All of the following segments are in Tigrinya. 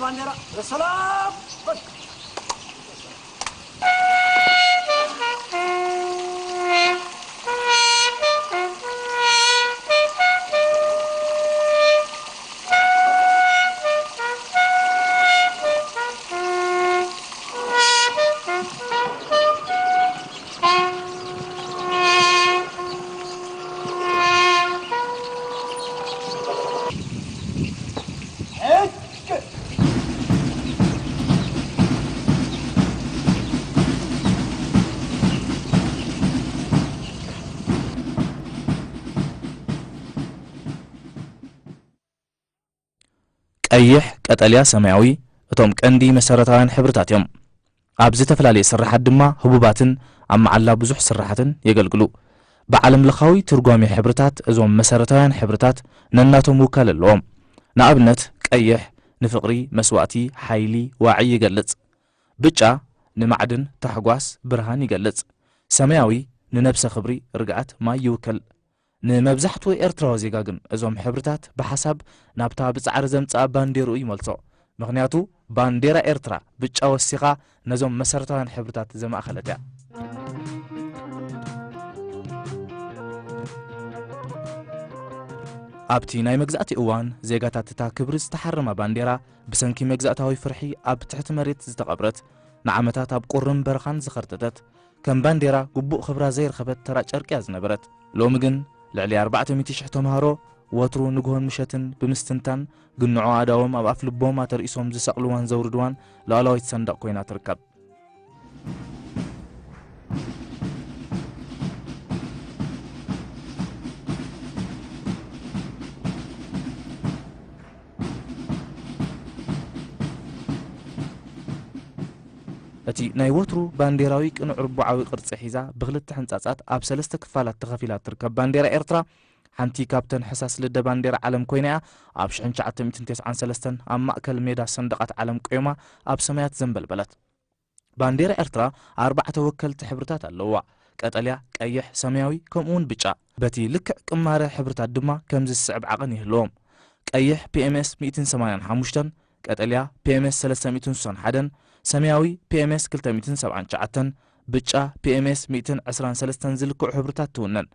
ባንዴራ ሰላም። ቀይሕ፣ ቀጠልያ፣ ሰማያዊ እቶም ቀንዲ መሰረታውያን ሕብርታት እዮም። ኣብ ዝተፈላለየ ስርሓት ድማ ህቡባትን ኣብ መዓላ ብዙሕ ስርሓትን የገልግሉ። ብዓለም ለኻዊ ትርጓሜ ሕብርታት እዞም መሰረታውያን ሕብርታት ነናቶም ውካል ኣለዎም። ንኣብነት ቀይሕ ንፍቕሪ፣ መስዋእቲ፣ ሓይሊ፣ ዋዒ ይገልጽ። ብጫ ንማዕድን፣ ታሕጓስ፣ ብርሃን ይገልጽ። ሰማያዊ ንነብሰ ክብሪ፣ ርግኣት፣ ማይ ይውክል። ንመብዛሕትኡ ኤርትራዊ ዜጋ ግን እዞም ሕብርታት ብሓሳብ ናብታ ብጻዕሪ ዘምጽኣ ባንዴርኡ ይመልሶ። ምኽንያቱ ባንዴራ ኤርትራ ብጫ ወሲኻ ነዞም መሰረታውያን ሕብርታት ዘማእኸለት እያ። ኣብቲ ናይ መግዛእቲ እዋን ዜጋታት እታ ክብሪ ዝተሓረማ ባንዴራ ብሰንኪ መግዛእታዊ ፍርሒ ኣብ ትሕቲ መሬት ዝተቐብረት፣ ንዓመታት ኣብ ቁርን በረኻን ዝኸርተተት፣ ከም ባንዴራ ግቡእ ክብራ ዘይረኸበት ተራ ጨርቂ እያ ዝነበረት። ሎሚ ግን ልዕሊ ኣርባዕተ ሚእቲ ሽሕ ተምሃሮ ወትሩ ንግሆን ምሸትን ብምስትንታን፣ ግንዖ ኣእዳዎም ኣብ ኣፍ ልቦም ኣተርኢሶም ዝሰቕልዋን ዘውርድዋን ሉዓላዊት ሰንደቕ ኮይና ትርከብ። እቲ ናይ ወትሩ ባንዴራዊ ቅኑዕ ርቡዓዊ ቅርጺ ሒዛ ብኽልተ ሕንጻጻት ኣብ ሰለስተ ክፋላት ተኸፊላ እትርከብ ባንዴራ ኤርትራ፣ ሓንቲ ካብተን ሕሳስ ልደ ባንዴራ ዓለም ኮይና እያ ኣብ ሽሕን ትሽዓተ ሚእትን ተስዓን ሰለስተን ኣብ ማእከል ሜዳ ሰንደቓት ዓለም ቆይማ ኣብ ሰማያት ዘንበልበለት። ባንዴራ ኤርትራ ኣርባዕተ ወከልቲ ሕብርታት ኣለዋ። ቀጠልያ፣ ቀይሕ፣ ሰማያዊ፣ ከምኡውን ብጫ። በቲ ልክዕ ቅማረ ሕብርታት ድማ ከምዚ ዝስዕብ ዓቐን ይህልዎም። ቀይሕ ፒ ኤም ኤስ ሚእትን ሰማንያን ሓሙሽተን፣ ቀጠልያ ፒ ኤም ኤስ ሰለስተ ሚእትን ስሳን ሓደን፣ ሰማያዊ ፒ ኤም ኤስ ክልተ ሚእትን ሰብዓን ትሽዓተን፣ ብጫ ፒ ኤም ኤስ ሚእትን ዕስራን ሰለስተን ዝልክዑ ሕብርታት ትውነን።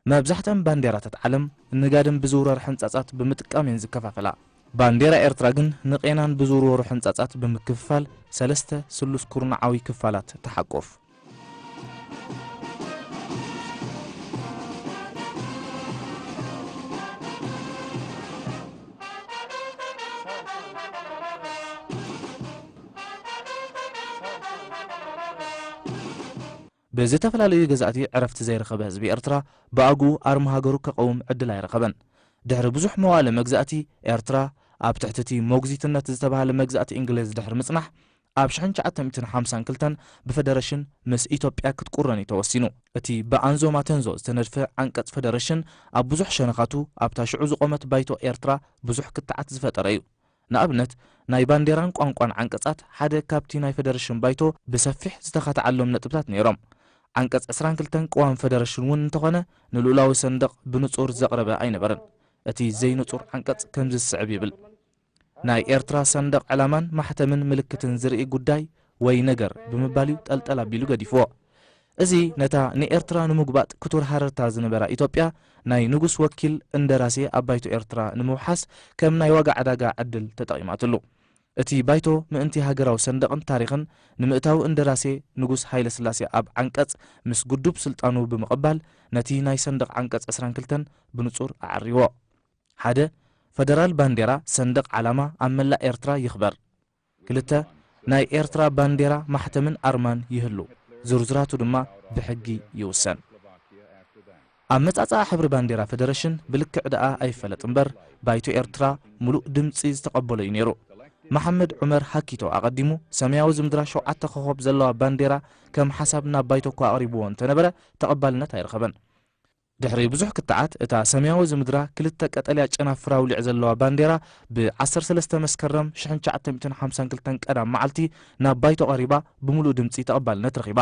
መብዛሕትአን ባንዴራታት ዓለም ንጋድም ብዝውረር ሕንጻጻት ብምጥቃም እየን ዝከፋፈላ። ባንዴራ ኤርትራ ግን ንቄናን ብዝውርወሩ ሕንጻጻት ብምክፍፋል ሰለስተ ስሉስ ኩርናዓዊ ክፋላት ትሓቁፍ። ብዝተፈላለዩ ገዛእቲ ዕረፍቲ ዘይረኸበ ህዝቢ ኤርትራ ብኣግኡ ኣርማ ሃገሩ ከቐውም ዕድል ኣይረኸበን። ድሕሪ ብዙሕ መዋእለ መግዛእቲ ኤርትራ ኣብ ትሕቲ እቲ ሞግዚትነት ዝተባህለ መግዛእቲ እንግሊዝ ድሕሪ ምጽናሕ፣ ኣብ ሽሕን ትሽዓተ ሚእትን ሓምሳን ክልተን ብፈደረሽን ምስ ኢትዮጵያ ክትቁረን እዩ ተወሲኑ። እቲ ብኣንዞ ማተንዞ ዝተነድፈ ዓንቀጽ ፈደረሽን ኣብ ብዙሕ ሸነኻቱ ኣብታ ሽዑ ዝቖመት ባይቶ ኤርትራ ብዙሕ ክትዓት ዝፈጠረ እዩ። ንኣብነት፣ ናይ ባንዴራን ቋንቋን ዓንቀጻት ሓደ ካብቲ ናይ ፈደረሽን ባይቶ ብሰፊሕ ዝተኻትዓሎም ነጥብታት ነይሮም። ዓንቀጽ ዕስራን ክልተን ቅዋም ፈደረሽን እውን እንተኾነ፣ ንልኡላዊ ሰንደቕ ብንጹር ዘቕረበ ኣይነበረን። እቲ ዘይንጹር ዓንቀጽ ከምዚ ዝስዕብ ይብል። ናይ ኤርትራ ሰንደቕ ዕላማን ማሕተምን ምልክትን ዝርኢ ጉዳይ ወይ ነገር ብምባል እዩ ጠልጠል ኣቢሉ ገዲፍዎ። እዚ ነታ ንኤርትራ ንምጉባጥ ክቱር ሃረርታ ዝነበራ ኢትዮጵያ ናይ ንጉስ ወኪል እንደራሴ ኣብ ባይቶ ኤርትራ ንምውሓስ ከም ናይ ዋጋ ዕዳጋ ዕድል ተጠቒማትሉ። እቲ ባይቶ ምእንቲ ሃገራዊ ሰንደቕን ታሪኽን ንምእታው እንደራሴ ንጉስ ሃይለ ስላሴ ኣብ ዓንቀጽ ምስ ግዱብ ስልጣኑ ብምቕባል ነቲ ናይ ሰንደቕ ዓንቀጽ ዕስራን ክልተን ብንጹር ኣዐሪዎ። ሓደ፣ ፈደራል ባንዴራ ሰንደቕ ዓላማ ኣብ መላእ ኤርትራ ይኽበር። ክልተ፣ ናይ ኤርትራ ባንዴራ ማሕተምን ኣርማን ይህሉ። ዝርዝራቱ ድማ ብሕጊ ይውሰን። ኣመጻጽኣ ሕብሪ ባንዴራ ፈደረሽን ብልክዕ ደኣ ኣይፈለጥ እምበር፣ ባይቶ ኤርትራ ምሉእ ድምጺ ዝተቐበሎ እዩ ነይሩ። መሓመድ ዑመር ሃኪቶ ኣቐዲሙ ሰማያዊ ዝምድራ ሸውዓተ ኮኾብ ዘለዋ ባንዴራ ከም ሓሳብ ናብ ባይቶ እኳ ኣቕሪብዎ እንተነበረ፣ ተቐባልነት ኣይረኸበን። ድሕሪ ብዙሕ ክትዓት፣ እታ ሰማያዊ ዝምድራ ክልተ ቀጠልያ ጨናፍር ኣውሊዕ ዘለዋ ባንዴራ፣ ብ ዓሰርተ ሰለስተ መስከረም ሽሕን ትሽዓተ ሚእትን ሓምሳን ክልተን ቀዳም መዓልቲ ናብ ባይቶ ቀሪባ፣ ብምሉእ ድምጺ ተቐባልነት ረኺባ።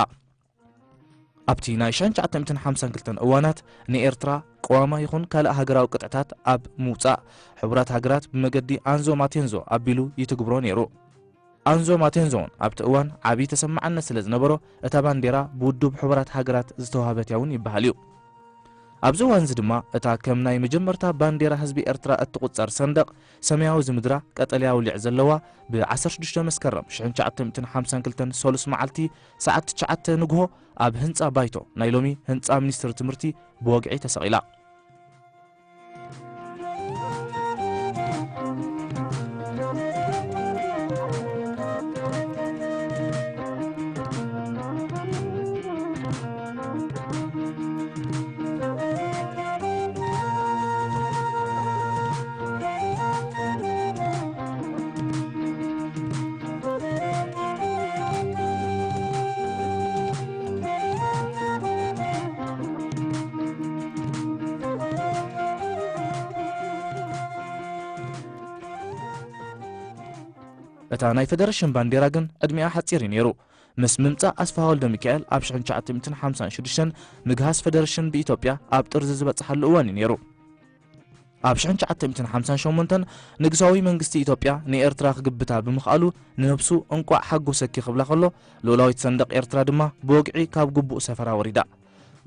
ኣብቲ ናይ ሽሕን ትሽዓተ ሚእትን ሓምሳን ክልተን እዋናት ንኤርትራ ቅዋማ ይኹን ካልእ ሃገራዊ ቅጥዕታት ኣብ ምውጻእ ሕቡራት ሃገራት ብመገዲ ኣንዞ ማቴንዞ ኣቢሉ ይትግብሮ ነይሩ። ኣንዞ ማቴንዞ እውን ኣብቲ እዋን ዓቢ ተሰማዕነት ስለ ዝነበሮ እታ ባንዴራ ብውድብ ሕቡራት ሃገራት ዝተዋህበት እያ እውን ይበሃል እዩ። ኣብዚ እዋን እዚ ድማ እታ ከም ናይ መጀመርታ ባንዴራ ህዝቢ ኤርትራ እትቑጸር ሰንደቕ ሰማያዊ ዝምድራ ቀጠልያ ውሊዕ ዘለዋ ብ ዓሰርተ ሽዱሽተ መስከረም ሽሕን ትሽዓተ ሚእትን ሓምሳን ክልተን ሰሉስ መዓልቲ ሰዓት ትሽዓተ ንግሆ ኣብ ህንጻ ባይቶ ናይ ሎሚ ህንጻ ሚኒስትሪ ትምህርቲ ብወግዒ ተሰቒላ። እታ ናይ ፈደረሽን ባንዴራ ግን ዕድሚኣ ሓጺር እዩ ነይሩ። ምስ ምምጻእ ኣስፍሃ ወልደ ሚካኤል ኣብ ሽሕን ትሽዓተ ሚእትን ሓምሳን ሽዱሽተን ምግሃስ ፈደረሽን ብኢትዮጵያ ኣብ ጥርዚ ዝበጽሓሉ እዋን እዩ ነይሩ። ኣብ ሽሕን ትሽዓተ ሚእትን ሓምሳን ሸሞንተን ንግሳዊ መንግስቲ ኢትዮጵያ ንኤርትራ ክግብታ ብምኽኣሉ ንነብሱ እንቋዕ ሓጎሰኪ ክብላ ከሎ፣ ልኡላዊት ሰንደቕ ኤርትራ ድማ ብወግዒ ካብ ግቡእ ሰፈራ ወሪዳ።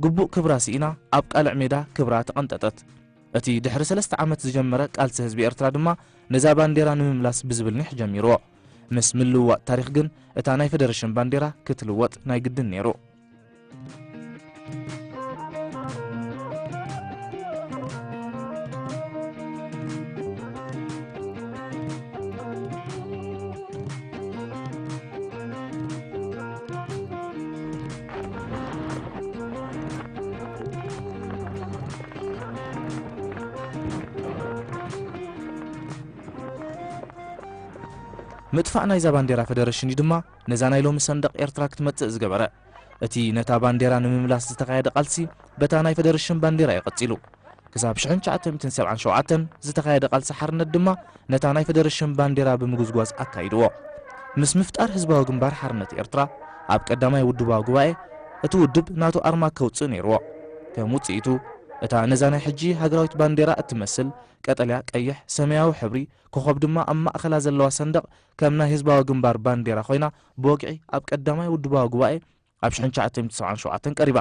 ግቡእ ክብራ ስኢና ኣብ ቃልዕ ሜዳ ክብራ ተቐንጠጠት። እቲ ድሕሪ ሰለስተ ዓመት ዝጀመረ ቃልሲ ህዝቢ ኤርትራ ድማ ነዛ ባንዴራ ንምምላስ ብዝብል ኒሕ ጀሚርዎ። ምስ ምልውዋጥ ታሪኽ ግን እታ ናይ ፈደረሽን ባንዴራ ክትልወጥ ናይ ግድን ነይሩ። ምጥፋእ ናይዛ ባንዴራ ፈደረሽን እዩ ድማ ነዛ ናይ ሎሚ ሰንደቕ ኤርትራ ክትመጽእ ዝገበረ። እቲ ነታ ባንዴራ ንምምላስ ዝተኻየደ ቃልሲ በታ ናይ ፈደረሽን ባንዴራ እዩ ቀጺሉ። ክሳብ ሽሕን ትሽዓተ ሚእትን ሰብዓን ሸውዓተን ዝተኻየደ ቃልሲ ሓርነት ድማ ነታ ናይ ፈደረሽን ባንዴራ ብምጉዝጓዝ ኣካይድዎ። ምስ ምፍጣር ህዝባዊ ግንባር ሓርነት ኤርትራ ኣብ ቀዳማይ ውድባዊ ጉባኤ እቲ ውድብ ናቱ ኣርማ ከውጽእ ነይርዎ። ከም ውጽኢቱ እታ ነዛ ናይ ሕጂ ሃገራዊት ባንዴራ እትመስል ቀጠልያ፣ ቀይሕ፣ ሰማያዊ ሕብሪ ኮኾብ ድማ ኣብ ማእከላ ዘለዋ ሰንደቕ ከም ናይ ህዝባዊ ግንባር ባንዴራ ኮይና ብወግዒ ኣብ ቀዳማይ ውድባዊ ጉባኤ ኣብ ሽሕን ትሽዓተ ሚእትን ሰብዓን ሸውዓተን ቀሪባ።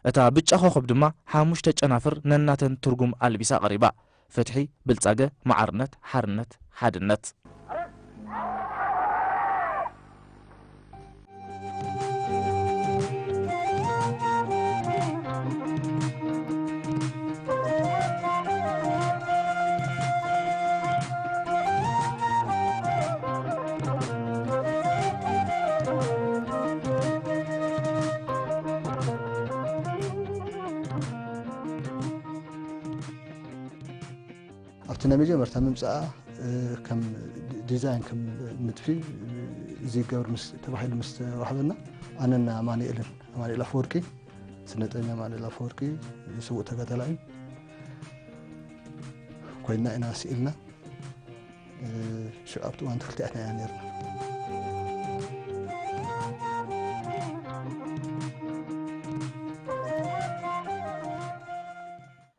እታ ብጫ ኮኾብ ድማ ሓሙሽተ ጨናፍር ነናተን ትርጉም ኣልቢሳ ቀሪባ። ፍትሒ፣ ብልጻገ፣ ማዕርነት፣ ሓርነት፣ ሓድነት። ኣብቲ ናይ መጀመርታ ምምጻኣ፣ እ፣ ከም ዲ-፣ ዲዛይን፣ ከም ንድፊ፣ እ፣ እዚ ይገብር ምስ ተባሂሉ ምስ ተዋህበና፣ ኣነን ኣማኑኤልን፣ ኣማኑኤል ኣፈወርቂ፣ ስነጠኛ ኣማኑኤል ኣፈወርቂ፣ ስዉእ ተጋዳላይ ኮይንና ኢና ስኢልና። እ፣ ሽዑ ኣብቲ እዋን ክልቲኣትና ኢና ነርና።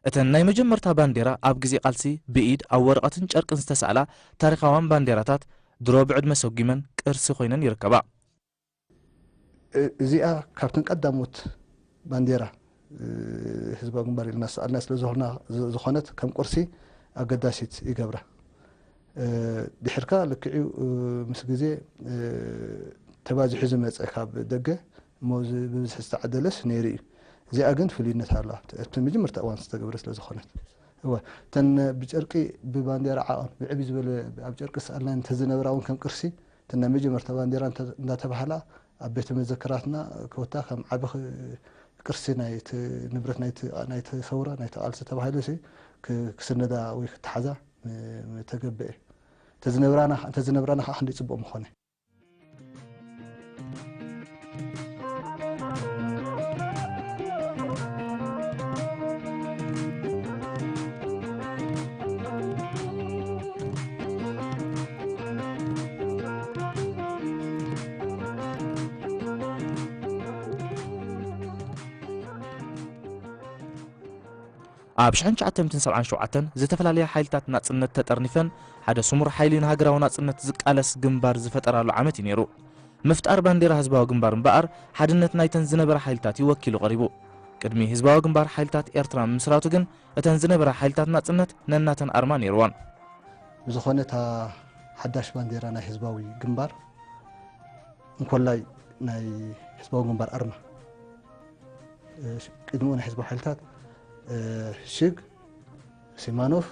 እተን ናይ መጀመርታ ባንዴራ ኣብ ግዜ ቃልሲ ብኢድ ኣብ ወረቐትን ጨርቅን ዝተሳእላ ታሪኻውያን ባንዴራታት ድሮ ብዕድመ ሰጒመን ቅርሲ ኮይነን ይርከባ። እ-፣ እዚኣ ካብተን ቀዳሞት ባንዴራ፣ እ፣ ህዝባዊ ግንባር ኢልና ዝሰኣልና ስለ ዝኾና-፣ ዝ-፣ ዝኾነት ከም ቅርሲ ኣገዳሲት ይገብራ። እ፣ ድሕርካ ልክዕ'ዩ፣ እ፣ ምስ ግዜ፣ እ፣ ተባዚሑ ዝመጸ ካብ ደገ እሞ እዚ ብብዝሒ ዝተዓደለስ ነይሩ እዩ። እዚኣ ግን ፍሉይነት ኣለዋ። እቲ መጀመርታ እዋን ዝተገብረ ስለ ዝኾነት። እወ፣ እተን ብጨርቂ፣ ብባንዴራ ዓቐን፣ ብዕብይ ዝበለ ኣብ ጨርቂ ዝሰኣልና እንተዝነብራ እውን ከም ቅርሲ፣ እተን ናይ መጀመርታ ባንዴራ እንተ-፣ እንዳተባህላ ኣብ ቤተ መዘክራትና ከወታ ከም ዓቢ ኽ-፣ ቅርሲ ናይቲ ንብረት ናይቲ፣ ናይቲ ሰውራ፣ ናይቲ ቃልሲ ተባሂሉ ሲ ክ-፣ ክስነዳ ወይ ክተሓዛ ም-፣ ምተገብአ። እንተዝነብራና፣ እንተዝነብራና ከዓ ክንደይ ጽቡቕ ምኾነ። ኣብ ሽሕን ትሽዓተ ሚእትን ሰብዓን ሸውዓተን ዝተፈላለያ ሓይልታት ናጽነት ተጠርኒፈን ሓደ ስሙር ሓይሊ ንሃገራዊ ናጽነት ዝቃለስ ግንባር ዝፈጠራሉ ዓመት እዩ ነይሩ። ምፍጣር ባንዴራ ህዝባዊ ግንባር እምበኣር ሓድነት ናይተን ዝነበራ ሓይልታት እዩ ወኪሉ ቀሪቡ። ቅድሚ ህዝባዊ ግንባር ሓይልታት ኤርትራ ምምስራቱ ግን እተን ዝነበራ ሓይልታት ናጽነት ነናተን ኣርማ ነይርወን። ብዝኾነ እታ ሓዳሽ ባንዴራ ናይ ህዝባዊ ግንባር እንኮላይ ናይ ህዝባዊ ግንባር ኣርማ፣ እ፣ ቅድሚኡ ናይ ህዝባዊ ሓይልታት፣ እ፣ ሽግ፣ ሲማኖፍ፣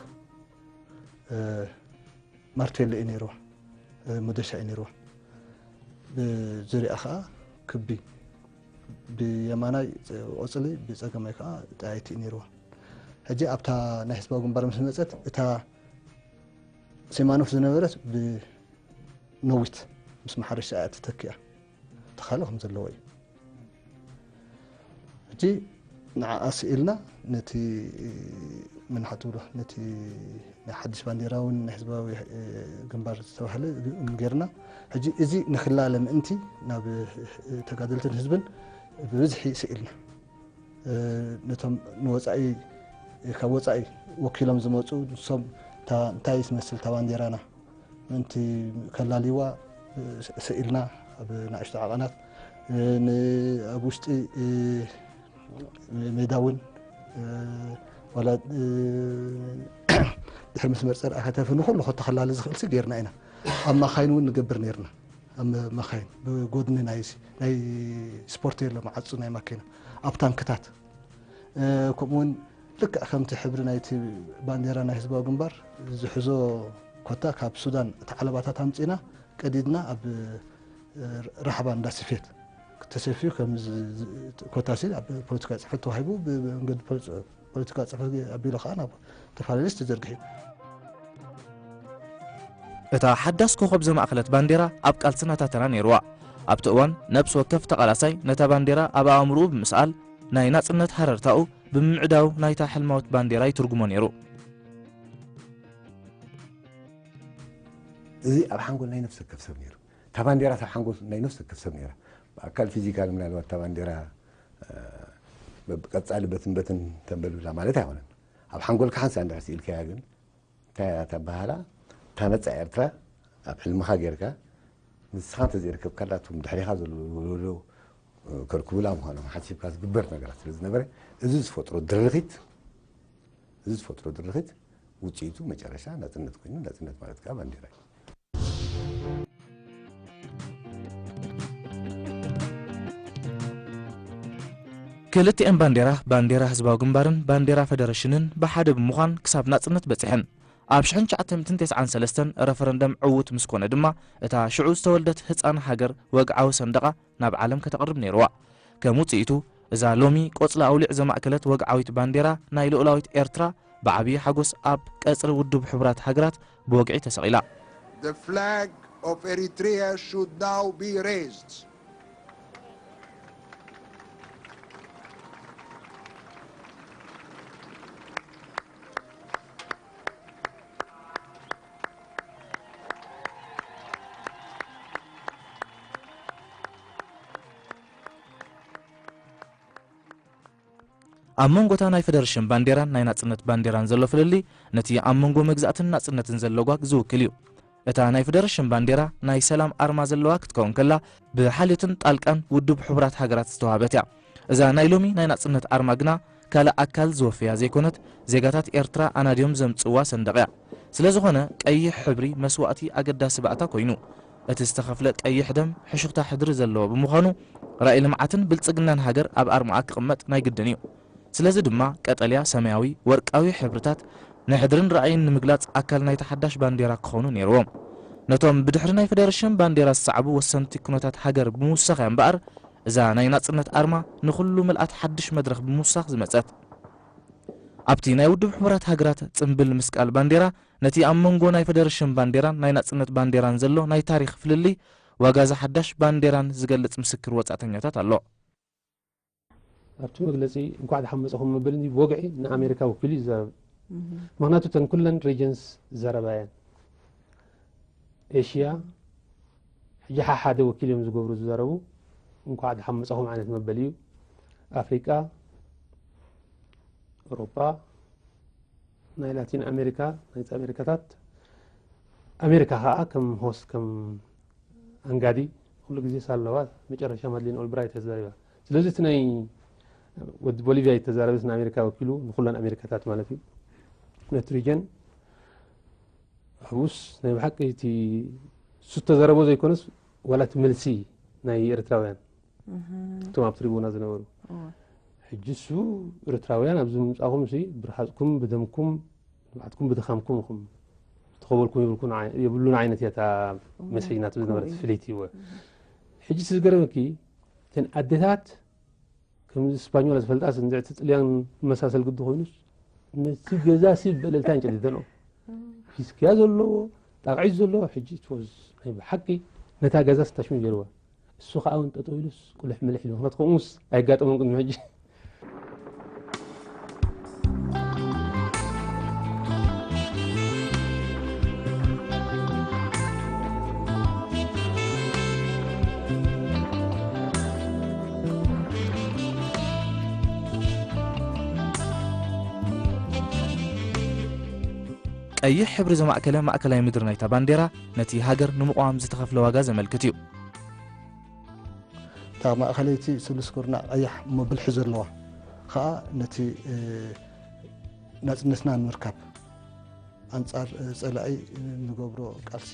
እ፣ ማርቴሎ እዩ ነይርዋ፣ እ፣ መዶሻ እዩ ነይርዋ። ብዙሪኣ ኸዓ ክቢ፣ ብየማናይ ቆጽሊ፣ ብጸጋማይ ከዓ ጠያይቲ እዩ ነይርዋ። ሕጂ ኣብታ ናይ ህዝባዊ ግንባር ምስ መጸት፣ እታ ሲማኖፍ ዝነበረት ብነዊት ምስ ማሕረሻ እያ ተተኪኣ። እቲ ካልእ ከም ዘለዎ እዩ። ሕጂ ንዓኣ ስኢልና ነቲ ምንሓት ትብሎ፣ ነቲ ናይ ሓድሽ ባንዴራ እውን ናይ ህዝባዊ፣ እ፣ ግንባር ዝተባህለ ጌርና። ሕጂ እዚ ንክላለ ምእንቲ ናብ፣ እ፣ ተጋደልትን ህዝብን ብብዝሒ ስኢልና። እ፣ ነቶም ንወጻኢ፣ ካብ ወጻኢ ወኪሎም ዝመጹ ንሶም እታ እንታይ ትመስል እታ ባንዴራና ምእንቲ ከላልይዋ፣ እ፣ ስ-፣ ስኢልና ኣብ ንኣሽቱ ዓቐናት፣ እ፣ ን-፣ ኣብ ውሽጢ፣ እ፣ ሜዳ እውን፣ እ፣ ዋላ፣ እ፣ ድሕሪ መስመር ጸርዓ ከተርፊ ንኹሉ ከተኸላሊ ዝኽእል ሲ ጌርና ኢና። ኣብ ማኻይን እውን ንገብር ኔርና። ኣብ መ-፣ ማኻይን ብጎድኒ ናይ ስ-፣ ናይ ስፖርት የሎ መዓጹ ናይ ማኪና፣ ኣብ ታንክታት፣ እ፣ ከምኡ እውን ልክዕ ከምቲ ሕብሪ ናይቲ ባንዴራ ናይ ህዝባዊ ግንባር ዝሕዞ ኮታ ካብ ሱዳን እቲ ዓለባታት ኣምጺና ቀዲድና ኣብ፣ እ፣ ራሕባ እንዳ ስፌት ተሰፊዩ ከም ዝ-፣ ዝ-፣ ኮታሲ ኣብ ፖለቲካ ጽሕፈት ተዋሂቡ ብ-፣ ብመንገዲ ፖለቲ-፣ ፖለቲካ ጽሕፈት ኣቢሉ ኸዓ ናብ ተፈላለዩ ተዘርጊሑ። እታ ሓዳስ ኮኸብ ዘማእከለት ባንዴራ ኣብ ቃልሲ ናታ ተራ ነይርዋ። ኣብቲ እዋን ነብሲ ወከፍ ተቓላሳይ ነታ ባንዴራ ኣብ ኣእምሮኡ ብምስኣል ናይ ናጽነት ሃረርታኡ ብምምዕዳው ናይታ ሕልማዊት ባንዴራ ይትርጉሞ ነይሩ። እዚ ኣብ ሓንጎል ናይ ነፍሲ ወከፍ ሰብ ነይሩ። እታ ባንዴራ ኣብ ሓንጎል ናይ ነፍሲ ወከፍ ሰብ ነይራ። ብኣካል ፊዚካል ምናልባት እታ ባንዴራ፣ እ፣ በብ-፣ ቀጻሊ በትን በትን ተንበልብላ ማለት ኣይኮነን። ኣብ ሓንጎልካ ሓንሳእ እንድሕር ስኢልካያ ግን እንታይ እያ እታ ኣበሃህላ? እታ ነጻ ኤርትራ ኣብ ሕልምኻ ጌርካ ንስኻ እንተዘይረከብካላ እቶም ድሕሬኻ ዘለዉ ወለዶ፣ እ፣ ከርክቡላ ምዃኖም ሓሲብካ ዝግበር ነገራት ስለ ዝነበረ እዚ ዝፈጥሮ ድርኺት፣ እዚ ዝፈጥሮ ድርኺት ውጽኢቱ መጨረሻ ናጽነት ኮይኑ፣ ናጽነት ማለት ከኣ ባንዴራ እዩ። ክልቲኤን ባንዴራ፣ ባንዴራ ህዝባዊ ግንባርን ባንዴራ ፈደረሽንን ብሓደ ብምዃን ክሳብ ናጽነት በጺሐን። ኣብ ሽሕን ትሽዓተ ሚእትን ተስዓን ሰለስተን ረፈረንደም ዕዉት ምስ ኮነ ድማ፣ እታ ሽዑ ዝተወልደት ህጻን ሃገር ወግዓዊ ሰንደቓ ናብ ዓለም ከተቕርብ ነይርዋ። ከም ውጽኢቱ፣ እዛ ሎሚ ቆጽሊ ኣውሊዕ ዘማእከለት ወግዓዊት ባንዴራ ናይ ልኡላዊት ኤርትራ ብዓብዪ ሓጎስ ኣብ ቀጽሪ ውድብ ሕቡራት ሃገራት ብወግዒ ተሰቒላ። The flag of Eritrea should now be raised. ኣብ መንጎ እታ ናይ ፈደረሽን ባንዴራን ናይ ናጽነት ባንዴራን ዘሎ ፍልልይ፣ ነቲ ኣብ መንጎ መግዛእትን ናጽነትን ዘሎ ጓግ ዝውክል እዩ። እታ ናይ ፈደረሽን ባንዴራ ናይ ሰላም ኣርማ ዘለዋ ክትከውን ከላ፣ ብሓልዮትን ጣልቃን ውድብ ሕቡራት ሃገራት ዝተዋህበት እያ። እዛ ናይ ሎሚ ናይ ናጽነት ኣርማ ግና ካልእ ኣካል ዝወፈያ ዘይኮነት፣ ዜጋታት ኤርትራ ኣናድዮም ዘምጽእዋ ሰንደቕ እያ። ስለ ዝኾነ፣ ቀይሕ ሕብሪ መስዋእቲ ኣገዳሲ ባእታ ኮይኑ፣ እቲ ዝተኸፍለ ቀይሕ ደም ሕሹኽታ ሕድሪ ዘለዎ ብምዃኑ፣ ራእይ ልምዓትን ብልጽግናን ሃገር ኣብ ኣርማኣ ክቕመጥ ናይ ግድን እዩ። ስለዚ ድማ ቀጠልያ፣ ሰማያዊ፣ ወርቃዊ ሕብርታት ንሕድርን ራእይን ንምግላጽ ኣካል ናይታ ሓዳሽ ባንዴራ ክኾኑ ነይርዎም። ነቶም ብድሕሪ ናይ ፈደረሽን ባንዴራ ዝሰዓቡ ወሰንቲ ኩነታት ሃገር ብምውሳኽ እያ እምበኣር፣ እዛ ናይ ናጽነት ኣርማ ንኹሉ ምልኣት ሓድሽ መድረኽ ብምውሳኽ ዝመጸት። ኣብቲ ናይ ውድብ ሕቡራት ሃገራት ጽምብል ምስቃል ባንዴራ፣ ነቲ ኣብ መንጎ ናይ ፈደረሽን ባንዴራን ናይ ናጽነት ባንዴራን ዘሎ ናይ ታሪኽ ፍልልይ፣ ዋጋ እዛ ሓዳሽ ባንዴራን ዝገልጽ ምስክር ወጻእተኛታት ኣሎ። ኣብቲ መግለጺ እንኳዕ ደሓን መጻኹም ምብል እንጂ ብወግዒ ንኣሜሪካ ወኪሉ እዩ ዝዛረብ። ምኽንያቱ እተን ኩለን ሪጅንስ ዘረባ እየን። ኤሽያ ሕጂ ሓሓደ ወኪል እዮም ዝገብሩ ዝዛረቡ። እንኳዕ ደሓን መጻኹም ዓይነት መበል እዩ። ኣፍሪቃ፣ ኤውሮጳ፣ ናይ ላቲን ኣሜሪካ፣ ናይ ኣሜሪካታት፣ ኣሜሪካ ከዓ ከም ሆስት፣ ከም ኣንጋዲ ኩሉ ግዜ ሳለዋ፣ መጨረሻ ማድሊን ኦልብራይት እያ ተዛሪባ። ስለዚ እቲ ናይ ወዲ ቦሊቪያ ይተዛረበስ ንኣሜሪካ ወኪሉ ንኩለን ኣሜሪካታት ማለት እዩ። ነቲ ሪጀን ሕቡስ ናይ ብሓቂ እቲ እሱ ተዘረቦ ዘይኮነስ ዋላ እቲ መልሲ ናይ ኤርትራውያን እቶም ኣብ ትሪቡና ዝነበሩ ሕጂ እሱ ኤርትራውያን ኣብዚ ምምጻኹም ሲ ብርሃጽኩም ብደምኩም ንባዕትኩም ብድኻምኩም ኢኹም ዝተኸበልኩም የብልኩን ዓይ- የብሉን ዓይነት እያ እታ መሰጅ ናቱ ዝነበረት ፍልይቲ እወ ሕጂ ዝገረመኪ እተን ኣዴታት ከምዚ ስፓኞላ ዝፈልጣ ስንዝዕቲ ጥልያን መሳሰል ግዲ ኮይኑስ ነቲ ገዛ ሲ በለልታ እንጨሊተኖ ፊስክያ ዘለዎ ጣቕዒት ዘለዎ ሕጂ ትወዝ ናይ ብሓቂ ነታ ገዛ ስታሽሙ ገይርዋ እሱ ከዓ እውን ጠጠው ኢሉስ ቁልሕ ምልሕ ኢሉ ምክንያቱ ከምኡስ ኣይጋጠሞም ቅድሚ ሕጂ ቀይሕ ሕብሪ ዘማእከለ ማእከላይ ምድሪ ናይታ ባንዴራ ነቲ ሃገር ንምቕዋም ዝተኸፍለ ዋጋ ዘመልክት እዩ። እታ ማእኸለይቲ ስሉስ ኩርናዕ ቀያሕ እሞ ብልሒ ዘለዋ ከዓ ነቲ ናፅነትና ንምርካብ ኣንፃር ፀላኢ ንገብሮ ቃልሲ